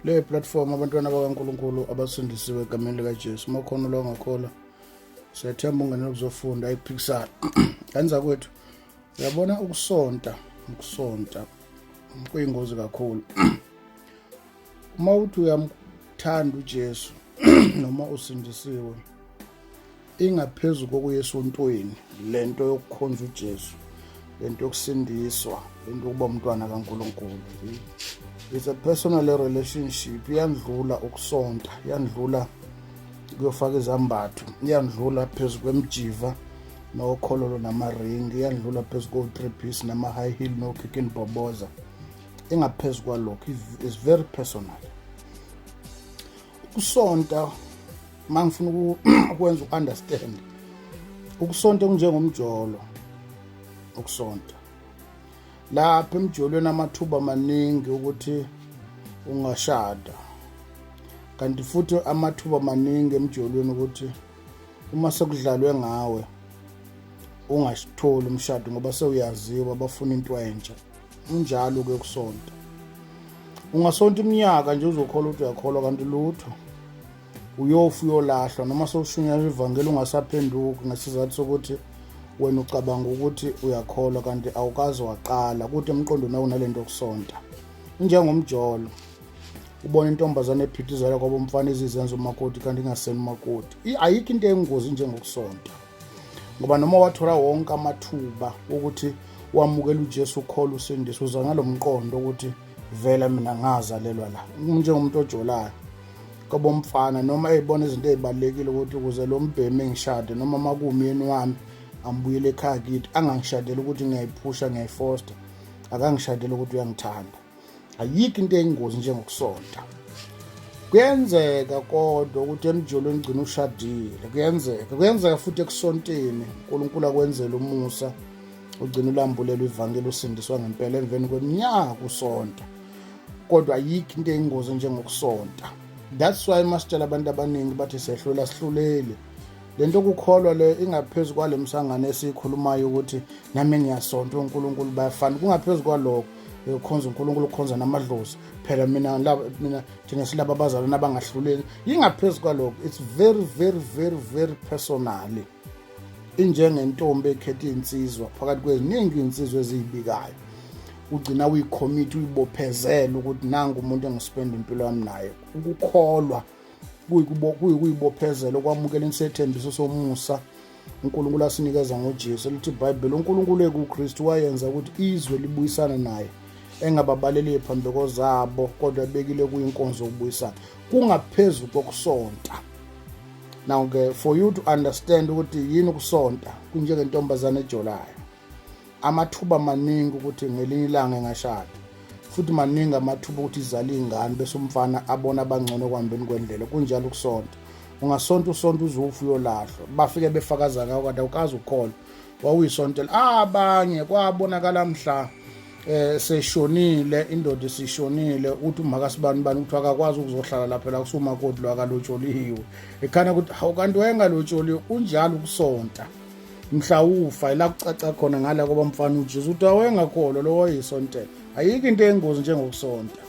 Le platform abantwana bakaNkulunkulu abasindisiwe egameni likaJesu. Uma khona lo ongakholwa, siyathemba ungenela ukuzofunda ayikuphikisana. Kanza kwethu, uyabona ukusonta, ukusonta kuyingozi kakhulu. Uma uthi uyamthanda uJesu noma usindisiwe, ingaphezu kokuya esontweni lento yokukhonza uJesu, lento yokusindiswa, lento yokuba umntwana kaNkulunkulu. It's a personal relationship, iyandlula ukusonta, iyandlula kuyofaka izambatho, iyandlula phezu kwemjiva nokhololo namaringi, iyandlula phezu ko-three piece nama-high heel no-kicking boboza. Ingaphezu kwalokho, is very personal. Ukusonta, uma ngifuna ukwenza u-understand, ukusonta kunjengomjolo. Ukusonta lapha emjolweni amathuba maningi ukuthi ungashada, kanti futhi amathuba maningi emjolweni ukuthi uma sekudlalwe ngawe ungasitholi umshado, ngoba sewuyaziwa, bafuna into entsha. Unjalo ke kusonta. Ungasonta iminyaka nje uzokholwa ukuthi uyakholwa, kanti lutho, uyofa uyolahlwa, noma sewushunyayela ivangeli ungasaphenduki ngesizathu sokuthi wena ucabanga ukuthi uyakholwa kanti awukaze waqala kuthi emqondweni awunalento yokusonta. Njengomjolo, ubona intombazane ephithizela kwabo umfana izizenza umakoti kanti ingaseni umakoti. Ayikho into engozi njengokusonta, ngoba noma wathola wonke amathuba ukuthi wamukela uJesu, ukholwa, usindiswe, uza ngalo mqondo ukuthi vela mina ngazalelwa la. Njengomuntu ojolayo kwabomfana, noma eyibona izinto ey'balulekile ukuthi ukuze lo mbhemi engishade noma makuwumyeni wami angibuyele ekhaya kithi, angangishadeli ukuthi ngiyayiphusha, ngiyayifosta, akangishadeli ukuthi uyangithanda. Ayikho into eyingozi njengokusonta. Kuyenzeka kodwa ukuthi emjolweni ugcina ushadile, kuyenzeka, kuyenzeka futhi ekusonteni uNkulunkulu akwenzele umusa, ugcina ulambulela ivangeli, usindiswa ngempela emveni kweminyaka usonta. Kodwa ayikho into eyingozi njengokusonta. That's why masitshela abantu abaningi bathi sehlula, sihluleli lento kukholwa le ingaphezu kwale msangano esiyikhulumayo ukuthi nami ngiyasonta, uNkulunkulu bayafana. Kungaphezu kwalokho, ukhonza uNkulunkulu, ukhonza namadlozi phela. Mina mina thina silaba abazalwane abangahluleli. Ingaphezu kwalokho, it's very very very very personally. Injengentombi ekhetha insizwa phakathi kweziningi insizwa eziyibikayo, ugcina uyicommit, uyibophezela ukuthi nangu umuntu engispend impilo yami naye. Ukukholwa kuyikuyibophezela okwamukela isethembiso somusa uNkulunkulu asinikeza ngoJesu. Lithi iBhayibheli, uNkulunkulu ekuKristu wayenza ukuthi izwe libuyisane naye, engababaleli iphambeko zabo, kodwa ebekile kuyinkonzo yokubuyisana. Kungaphezu kokusonta. Now ke, for you to understand ukuthi yini ukusonta, kunjengentombazane ejolayo. Amathuba maningi ukuthi ngelinye ilanga engashada, futhi maningi amathuba ukuthi izale ingane, bese umfana abona abangcono ekuhambeni kwendlela. Kunjalo ukusonta. Ungasonta usonta uzufa uyolahlwa, bafike befakaza ngawo kanti awukazi ukukholwa, wawuyisontela abanye. Kwabonakala mhla seshonile indoda, isishonile, uthi umaka sibani bani ukuthi akakwazi ukuzohlala lapha la kusumakoti lo akalotsholiwe, ekhana ukuthi hawu, kanti wayengalotsholiwe. Kunjalo ukusonta. Mhla ufa ila kucaca khona ngala kwaba mfana uJesu ukuthi awengakholwa lo wayisontela. Ayikho into engozi njengokusonta.